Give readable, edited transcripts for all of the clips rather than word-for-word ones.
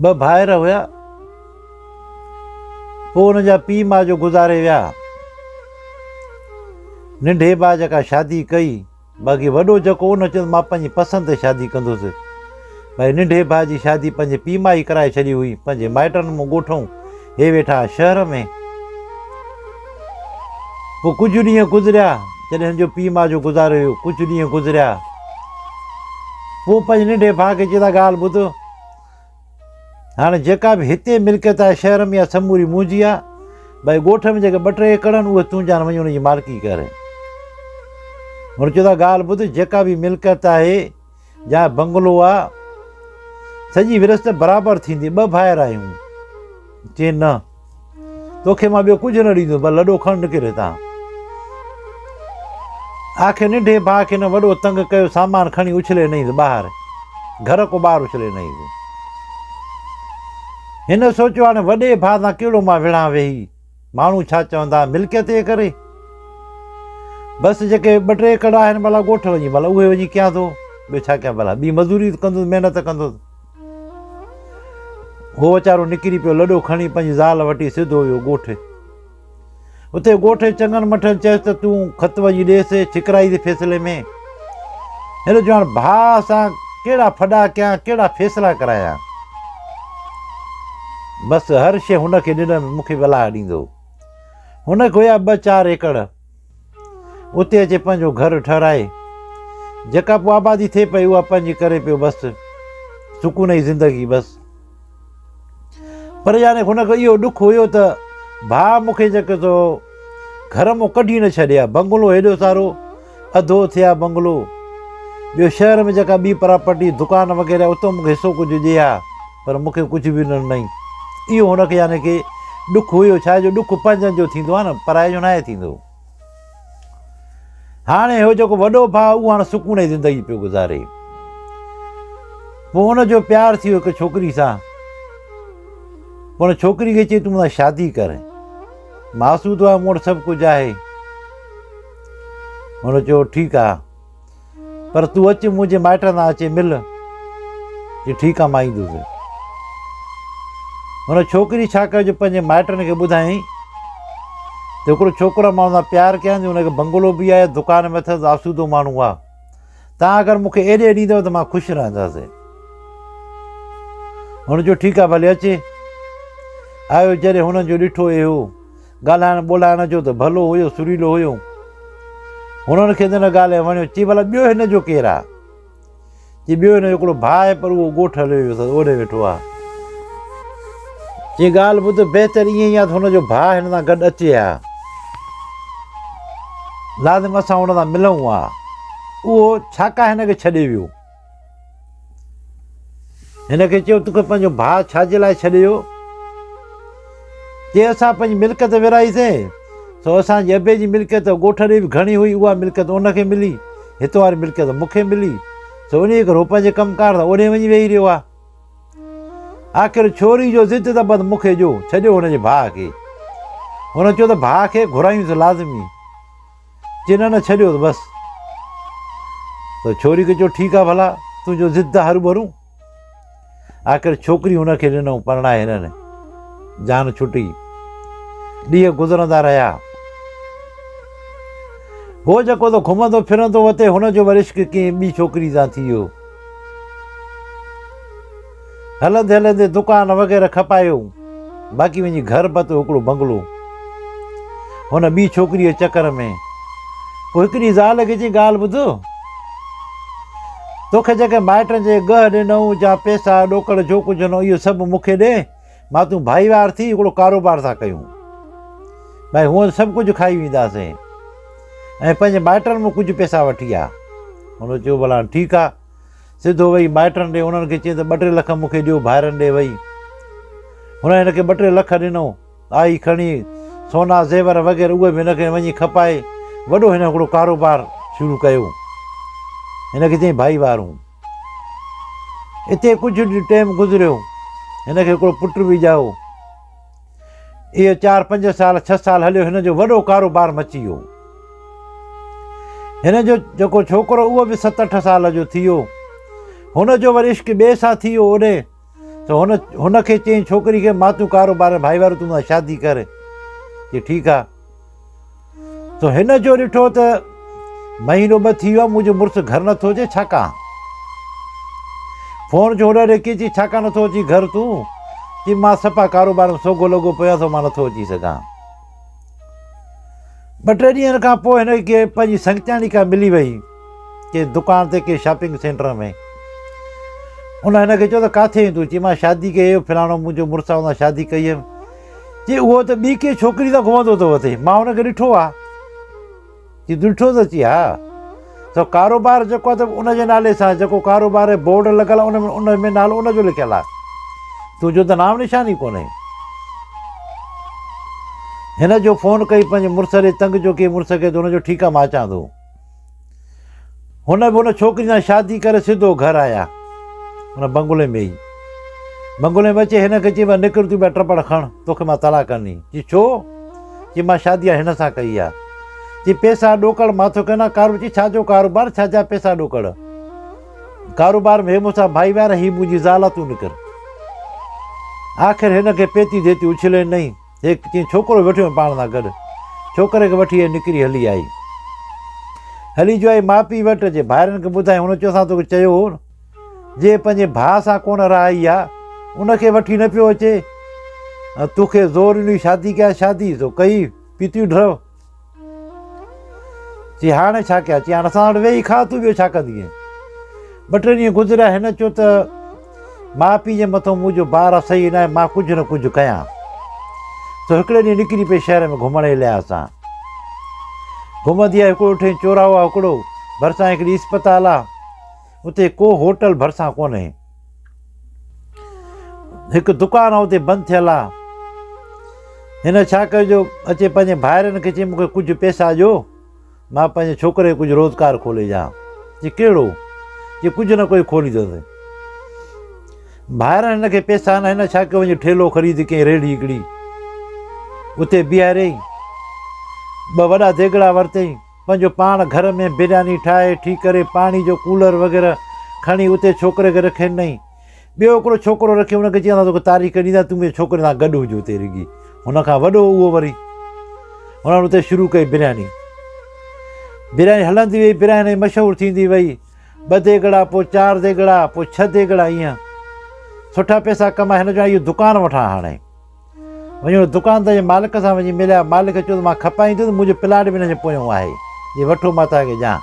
ٻه ڀائر هيا. پوء انهن جا پيء ماء جو گذاري ويا. ننڍي ڀاء جيڪا شادي ڪئي، باقي وڏو جيڪو ان چيو ته مان پنهنجي پسند تي شادي ڪندس. ڀائي ننڍي ڀاء جي شادي پنهنجي پيء ماء ئي ڪرائي ڇڏي هئي، پنهنجي مائٽن مون ڳوٺئون، هي ويٺا ها شهر ۾. پوء ڪجهه ڏينهن گذريا، جڏهن هن جو پيء ماء جو گذارو ويو، ڪجهه ڏينهن گذريا. پوء پنهنجي ننڍي ڀاء کي چئي ٿا ڳالهه ٻڌ، هاڻي جيڪا به هتي ملڪيت آهي شهر ۾ اها سموري منهنجي آهي، ڀائي ڳوٺ ۾ جيڪي ٻه ٽي ايڪڙ آهن اهي تون جان وڃي ان جي مالڪي ڪر. هن چيو ته ڳالهه ٻڌ، جيڪا به ملڪيت آهي يا بنگلو آ، سڄي ورثت برابر ٿيندي، ٻه ڀائر آهيون. چي نه، توکي مان ٻيو ڪجهه نه ڏيندس، بس لڏو کڻ نڪر هتان. آخر ننڍي ڀاء کي هن وڏو تنگ ڪيو، سامان کڻي اڇلي نئيس ٻاهر، گهر کان ٻاهر اڇلي نئيس. هن سوچيو هاڻي وڏي ڀاء سان ڪهڙو مان وڙهان ويهي. ماڻهو ڇا چوندا، ملڪيت جي ڪري؟ بس جيڪي ٻه ٽي ايڪڙ آهن ڀلا ڳوٺ وڃي ڀلا اهي وڃي ڪيان ٿو، ٻيو ڇا ڪيان ڀلا، ٻي مزوري ڪندس، محنت ڪندس. هو ويچارو نڪري پيو، لڏو کڻي پنهنجي زال وٽي سڌو ويو ڳوٺ. اتي ڳوٺ جي چڱن مٺن چيس ته تون خط وڃي ڏيس، ڇڪرائي جي فيصلي ۾. هن چيو هاڻ ڀاء سان ڪهڙا ڦڏا ڪيان، ڪهڙا فيصلا ڪرايان. بس هر شيء هن کي ڏنم، مون کي به الله ڏيندو. هن کي هيا ٻه چار ايڪڙ. اتي اچي پنهنجو گهر ٺهرائي، جيڪا پوء آبادي ٿئي پئي اها پنهنجي ڪري پيو بس. سڪون جي زندگي بس. پر يعني هن کي اهو ڏک هيو ته ڀاء مون کي جيڪو سو گهر مون ڪڍي نه ڇڏي ها، بنگلو هيڏو سارو اڌو ٿئي ها بنگلو، ٻيو شهر ۾ جيڪا ٻي پراپرٽي دڪان وغيره اتو مون کي حصو ڪجهه ڏي ها، پر مون کي ڪجهه به نه ڏنائين. اهو هن کي يعني ڪي ڏک هيو، ڇا جو ڏک پنهنجن جو ٿيندو آهي نه، پرائي جو ناهي ٿيندو. هاڻي هو جيڪو وڏو ڀاء اهو هاڻي سڪون جي زندگي پيو گذاري. پوء هن جو پيار ٿي ويو هڪ ڇوڪري سان. پوء هن ڇوڪري کي چئي تون مون سان شادي ڪر. مان آسودو آهيان مون وٽ سڀ ڪجهه آهي. هن چيو ٺيڪ آ پر تون اچ منهنجي مائٽن سان اچي مل. چي ٺيڪ آ مان ايندس. هن ڇوڪري ڇا ڪيو جو پنهنجي مائٽن کي ٻڌايائين ته هڪڙو ڇوڪرو آ مان ان سان پيار ڪيان ٿي ان کي بنگلو به آهي دڪان به اٿس آسودو ماڻهو آ تان اگر مون کي ايڏي ڏيندؤ ته مان خوش رهندس. هن چيو ٺيڪ آ ڀلي اچي. آيو جڏهن هنن جو ڏٺو اهو ڳالهائڻ ٻولهائڻ جو ته ڀلو هيو سريلو هيو. هنن کي ته ان ڳالهه وڻيو چي ڀلا ٻيو هن جو ڪير آ؟ چي ٻيو هن جو هڪڙو ڀاء آهي پر اهو ڳوٺ هليو ويو اٿس اوڏي ويٺو آ. چي ڳالهه ٻڌ بهتر ائين ئي آ ته هن جو ڀاء هن سان گڏ اچي ها. لازم اسان هن سان ملون ها. اهو ڇاڪا هن کي ڇڏي ويو؟ هن کي چيو توکي پنهنجو ڀاء ڇا جي لاء ڇڏي ويو؟ چي اسان پنهنجي ملڪيت ورهائيسين، سو اسان جي ابي جي ملڪيت ڳوٺ ڏي به گهڻي هئي، اها ملڪيت ان کي ملي، هت واري ملڪيت مون کي ملي، سو انهيء ڪري هو پنهنجي ڪم ڪار سان اوڏي وڃي ويهي رهيو آهي. آخر ڇوري جو ضد ته بس مون کي ڏيو، ڇڏيو هن جي ڀاء کي. هن چيو ته ڀاء کي گهرايونس لازمي. چي نه نه ڇڏيو ته بس. ته ڇوري کي چيو ٺيڪ آ ڀلا تنهنجو ضد آ هروڀرو. آخر ڇوڪري هن کي ڏنو پرڻائي هنن. جان ڇٽي. ڏينهن گذرندا رهيا. هو جيڪو ته گهمندو ڦرندو وتي هن جو وري عشق ڪنهن ٻي ڇوڪري سان ٿي ويو. هلندي هلندي دڪان وغيره کپايو، باقي وڃي گهر پتو هڪڙو بنگلو. هن ٻي ڇوڪريء جي چڪر ۾. پوء هڪ ڏينهن زال کي چيائين ڳالهه ٻڌ، توکي جيڪي مائٽن جي ڳهه ڏنئون جا پئسا ڏوڪڙ جو ڪجهه ڏنو اهو سڀ مون کي ڏي، مان تون ڀائيوار ٿي هڪڙو ڪاروبار ٿا ڪيون. ڀائي هونئن سڀ ڪجهه کائي وينداسين ۽ پنهنجي مائٽن مان ڪجهه پئسا وٺي آ. هن چيو ڀلا ٺيڪ آ. سڌو وئي مائٽن ڏي انهن کي چيائين ته ٻه ٽي لک مون کي ڏيو ڀائرن ڏي وئي هن هن کي ٻه ٽي لک ڏنو آئي کڻي سونا زيور وغيره اهي به هن کي وڃي کپائي وڏو هن هڪڙو ڪاروبار شروع ڪيو هن کي چيائين ڀائي وارون اتي ڪجهه ٽيم گذريو هن کي هڪڙو پٽ به ڄائو اهو چار پنج سال ڇهه سال هليو هن جو وڏو ڪاروبار مچي ويو. هن جو جيڪو ڇوڪرو اهو به ست اٺ سال جو ٿي ويو. هن جو وري عشق ٻئي سان ٿي ويو اوڏي. ته هن هن کي چيائين ڇوڪري کي مان تون ڪاروبار ۾ ڀائيوار تون مون سان شادي ڪر. چي ٺيڪ آ. ته هن جو ڏٺو ته مهينو ٻه ٿي ويو آ منهنجو مڙس گهر نٿو اچي ڇا ڪان؟ فون جو هوڏانهن ڏي ڪي چي ڇا ڪان نٿو اچي گهر تون؟ چي مان صفا ڪاروبار ۾ سوگهو لڳو پيو آهيان سو مان نٿو اچي سگهان. ٻه ٽي ڏينهن کان پوء هن کي پنهنجي سنگتياڻي ڪا ملي وئي ڪنهن دڪان تي ڪنهن شاپنگ سينٽر ۾ ان هن کي چيو ته ڪاٿي آهين تون؟ چي مان شادي ڪئي هئي فلاڻو منهنجو مڙس آهي ان سان شادي ڪئي هيم. چي اهو ته ٻي ڪنهن ڇوڪري سان گهمندو ٿو وتي مان هن کي ڏٺو آ. چي تون ڏٺو ته چي ها. سو ڪاروبار جيڪو آ ته ان جي نالي سان جيڪو ڪاروبار بورڊ لڳل آ ان ۾ ان ۾ نالو ان جو لکيل آ تنهنجو ته نام نشان ئي ڪونهي. هن جو فون ڪئي پنهنجي مڙس ڏي تنگ جو ڪيئي مڙس کي ته هن جو ٺيڪ آ مان اچان ٿو. هن به ان ڇوڪري سان شادي ڪري سڌو گهر آيا. ان بنگلي ۾ ئي. بنگلي ۾ اچي هن کي چيائين ڀلا نڪر تون ٻيا ٽپڙ کڻ، توکي مان طلاق ڏني. چي ڇو؟ چي مان شادي هاڻي هن سان ڪئي آ. چي پيسا ڏوڪڙ مان ٿو ڪيان ڪاروبار. چي ڇا جو ڪاروبار، ڇا جا پيسا ڏوڪڙ؟ ڪاروبار ۾ هي مون سان ڀائيوار، هي منهنجي زال آ، تون نڪر. آخر هن کي پيتي ڌيتي اڇلي ڏنائين. هڪ چيائين ڇوڪرو وٺيو وڃ پاڻ سان گڏ. ڇوڪري کي وٺي هيء نڪري هلي آئي. هلي جو آئي ماء پيء وٽ، جي ڀائرن کي ٻڌائين. هن چيو اسان توکي چيو هو نه، جي پنهنجي ڀاء سان ڪونه رهائي آ، ان کي وٺي نه پيو اچي ۽ توکي زور ڏني شادي ڪيان شادي، سو ڪئي پيتيون ڍرو. چي هاڻي ڇا ڪيان؟ چي هاڻ اسان وٽ ويهي کاء تون ٻيو ڇا ڪندينء؟ ٻه ٽي ڏينهن گذريا هن چيو ته ماء پيء جي مٿو منهنجو بار آ صحيح ناهي مان ڪجهه نه ڪجهه ڪيان. سو هڪڙي ڏينهن نڪري پئي شهر ۾ گهمڻ جي لحاظ سان. گهمندي آئي هڪڙو ڏٺائين چوراهو آ هڪڙو ڀرسان هڪڙي اسپتال آ اتي ڪو هوٽل ڀرسان ڪونهي. هڪ دڪان آ اتي بند ٿيل آ. هن ڇا ڪيو جو اچي پنهنجي ڀائرن کي چيائين مون کي ڪجهه پئسا ڏيو مان پنهنجي ڇوڪري کي ڪجهه روزگار کولي ڏيان. چي ڪهڙو؟ چي ڪجهه نه ڪوئي کوليندس. ڀائرن هن کي پئسا نه هن ڇا ڪيو وڃي ٺيلهو خريد ڪيائين ريڙهي هڪڙي اتي بيهاريائين ٻه وڏا ديڳڙا ورتائين پنهنجو پاڻ گهر ۾ برياني ٺاهي ٺيڪ ڪري پاڻي جو ڪولر وغيره کڻي اتي ڇوڪري کي رکي ڏنائين. ٻيو هڪڙو ڇوڪرو رکي ان کي چيائين اسان توکي تاريخ ڏيندا تون منهنجي ڇوڪري سان گڏ هج اتي رڳي هن کان وڏو اهو وري هنن اتي شروع ڪئي برياني برياني هلندي وئي برياني مشهور ٿيندي وئي ٻه ديڳڙا پوء چار ديڳڙا پوء ڇهه ديڳڙا ائين سٺا پئسا ڪمائي هن چيو اهو دڪان وٺان هاڻي وڃي ان دڪاندار جي مالڪ سان وڃي مليا. مالڪ چيو ته مان کپائيندس، منهنجو پلاٽ به هن جي پويون آهي، جي وٺو مان توهان کي ڏيان.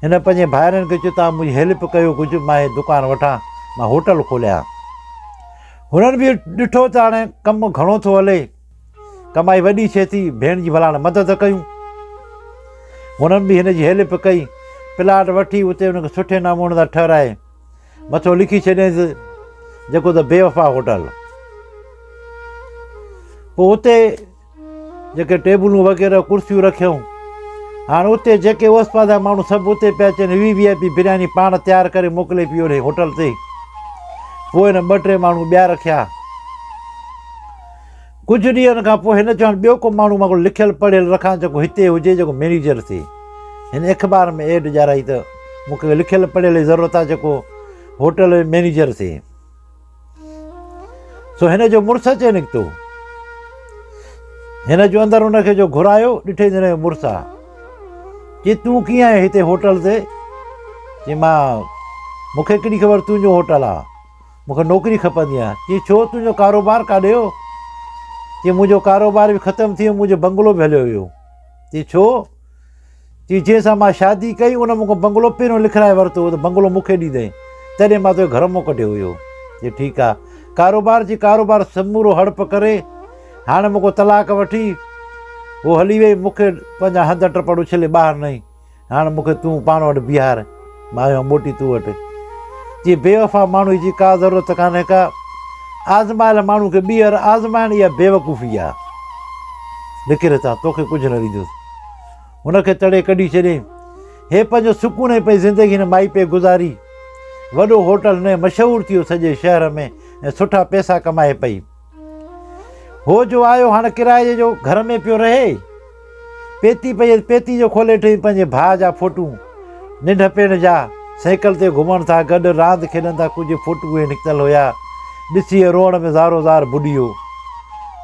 هن پنهنجي ڀائرن کي چيو توهان منهنجي هيلپ ڪيو ڪجهه، مان هي دڪان وٺان، مان هوٽل کوليان. هنن به ڏٺو ته هاڻي ڪم گهڻو ٿو هلي، ڪمائي وڏي ٿئي ٿي، ڀيڻ جي ڀلا هاڻي مدد ڪيون. هنن به هن جي هيلپ ڪئي، پلاٽ وٺي اتي هن کي سٺي نموني سان ٺهرائي. مٿو لکي ڇڏيائينس جيڪو ته بيوفا هوٽل. پوء اتي جيڪي ٽيبلون وغيره ڪرسيون رکيائون. هاڻ اتي جيڪي اوس پاس جا ماڻهو سڀ اتي پيا اچن وي وي آء پي برياني پاڻ تيار ڪري موڪلي پيو هوڏي هوٽل تي. پوء هن ٻه ٽي ماڻهو ٻيا رکيا. ڪجهه ڏينهن کان پوء هن چيو هاڻ ٻيو ڪو ماڻهو مان ڪو لکيل پڙهيل رکان جيڪو هتي هجي جيڪو مئنيجر ٿئي. هن اخبار ۾ ايڊ ڏيارائي ته مون کي لکيل پڙهيل جي ضرورت آهي جيڪو هوٽل ۾ مئنيجر ٿئي. سو هن جو مڙس اچي نڪتو. هن جو اندر ان کي جو گهرايو ڏٺي ته هن جو مڙس آ. چي تون ڪيئن آيو هتي هوٽل تي؟ چي مان مون کي ڪهڙي خبر تنهنجو هوٽل آ. مون کي نوڪري کپندي آ. چي ڇو تنهنجو ڪاروبار ڪاڏي ويو؟ چي منهنجو ڪاروبار به ختم ٿي ويو منهنجو بنگلو به هليو ويو. چي ڇو؟ چي جنهن سان مان شادي ڪئي ان مون کان بنگلو پهريون لکرائي ورتو هو ته بنگلو مون کي ڏيندين تڏهن مان توکي گهر مان ڪڍيو هيو. چي ٺيڪ آ. ڪاروبار چي ڪاروبار سمورو هڙپ ڪري هاڻي مون کان طلاق وٺي هو هلي وئي مون کي پنهنجا هنڌ ٽپڙ اڇلي ٻاهر نئي هاڻ مون کي تون پاڻ وٽ بيهار مان آيو آهيان موٽي تو وٽ. چي بيوفا ماڻهوء جي ڪا ضرورت ڪانهي ڪا. آزمايل ماڻهو کي ٻيهر آزمائڻ اها بيوقوفي آهي. نڪر هتان، توکي ڪجهه نه ڏيندس. هن کي تڙي ڪڍي ڇڏيائين. هي پنهنجو سڪون ۽ پنهنجي زندگي هن مائي پئي گذاري. وڏو هوٽل هن جو مشهور ٿي ويو سڄي شهر ۾ ۽ سٺا پئسا ڪمائي پئي. هو جو آيو هاڻ ڪرائي جو گهر ۾ پيو رهي. پيتي پئي هيس، پيتي جو کولي ڏٺائين پنهنجي ڀاء جا فوٽو، ننڍپڻ جا، سائيڪل تي گهمن ٿا، گڏ راند کيڏن ٿا، ڪجهه فوٽو اهي نڪتل هيا. ڏسي روئڻ ۾ زارو زار ٻڏي ويو.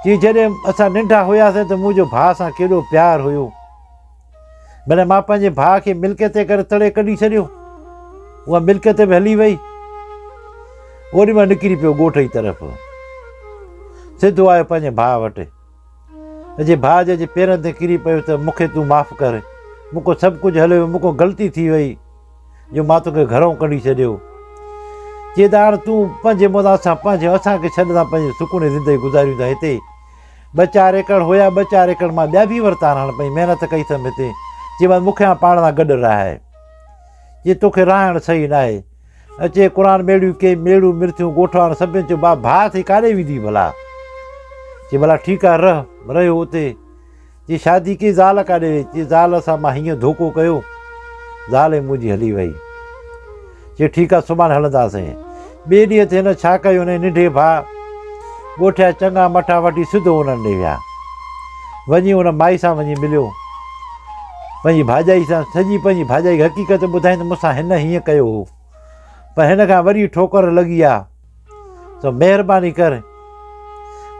چي جڏهن اسان ننڍا هياسين ته منهنجو ڀاء سان ڪيڏو پيار هيو. ڀلا مان پنهنجي ڀاء کي ملڪيت جي ڪري تڙي ڪڍي ڇڏيو. اها ملڪيت به هلي وئي. اوڏي مهل نڪري پيو ڳوٺ جي طرف. سڌو آيو پنهنجي ڀاء وٽ. اچي ڀاء جي اچي پيرن تي ڪري پيو ته مون کي تون معاف ڪر. مون کان سڀ ڪجهه هليو ويو، مون کان غلطي ٿي وئي جو مان توکي گهرئون ڪڍي ڇڏيو. چي ته هاڻ تون پنهنجي مون اسان پنهنجي اسان کي ڇڏ اسان پنهنجي سڪون جي زندگي گذاريون ٿا هتي. ٻه چار ايڪڙ هيا، ٻه چار ايڪڙ مان ٻيا به ورتا آهن، هاڻ پنهنجي محنت ڪئي اٿم هتي. چي بس مون کي هاڻ پاڻ سان گڏ رهاء. چي توکي رهائڻ صحيح ناهي. اچي قرآن ميڙيون ڪي ميڙون مرٿيون ڳوٺ وارن سڀني چيو با ڀاء ٿي ڪاڏي ويندي ڀلا؟ چي ڀلا ٺيڪ آ رهه. رهيو اتي. چي شادي ڪئي زال ڪاڏي وئي؟ چي زال سان مان هيئن ڌوڪو ڪيو، زال ئي منهنجي هلي وئي. چي ٺيڪ آ سڀاڻي هلنداسين. ٻئي ڏينهن تي هن ڇا ڪيو انهي ننڍي ڀاء ڳوٺ جا چڱا مٺا وٺي سڌو انهن ڏي ويا. وڃي ان مائي سان وڃي مليو. پنهنجي ڀاڄائي سان سڄي پنهنجي ڀاڄائي کي حقيقت ٻڌائين ته مون سان هن هيئن ڪيو هو. پر هن کان وڏي ٺوڪر لڳي آ. سو مهرباني ڪر.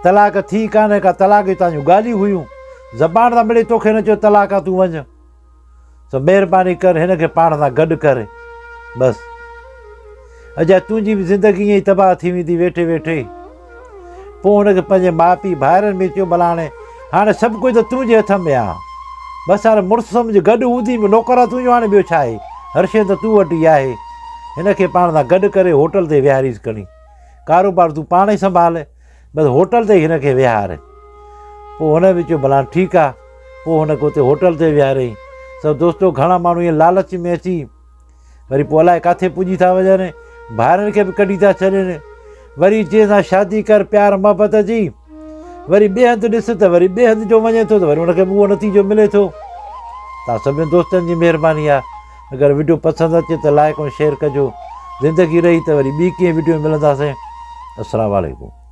طلاق ٿي ڪانه ڪا طلاق جون تنهنجون ڳالهيون هيون. زبان سان مڙئي توکي نه چيو طلاق آ تون وڃ. سو مهرباني ڪر هن کي پاڻ سان گڏ ڪر. بس. اجا تنهنجي به زندگي ائين ئي تباهه ٿي ويندي ويٺي ويٺي. پوء هن کي پنهنجي ماء پيء ڀائرن به چيو ڀلا هاڻي هاڻي سڀ ڪجهه ته تنهنجي هٿ ۾ آ. بس هاڻي مڙس سمجهه گڏ هوندي به نوڪر آ تنهنجو هاڻي ٻيو ڇا آهي. هر شيء ته تون وٽ ئي آهي. هن کي پاڻ سان گڏ ڪري هوٽل تي ويهاريس کڻي. ڪاروبار تون پاڻ ئي سنڀال. بس هوٽل تي ئي هن کي ويهار. پوء هن به چيو ڀلا ٺيڪ آ. پوء هن کي اتي هوٽل تي ويهاريائين. سو دوستو گهڻا ماڻهو ائين لالچ ۾ اچي وري پوء الائي ڪاٿي پڄي ٿا وڃن. ڀائرن کي به ڪڍي ٿا ڇڏين. وري جنهن سان شادي ڪر پيار محبت جي وري ٻئي هنڌ ڏس ته وري ٻئي هنڌ جو وڃي ٿو ته وري ان کي به اهو نتيجو ملي ٿو. توهان سڀني دوستن جي مهرباني آ. اگر وڊيو پسند اچي ته لائڪ ۽ شيئر ڪجو. زندگي رهي ته وري ٻي ڪنهن وڊيو ۾ ملنداسين. السلام عليڪم.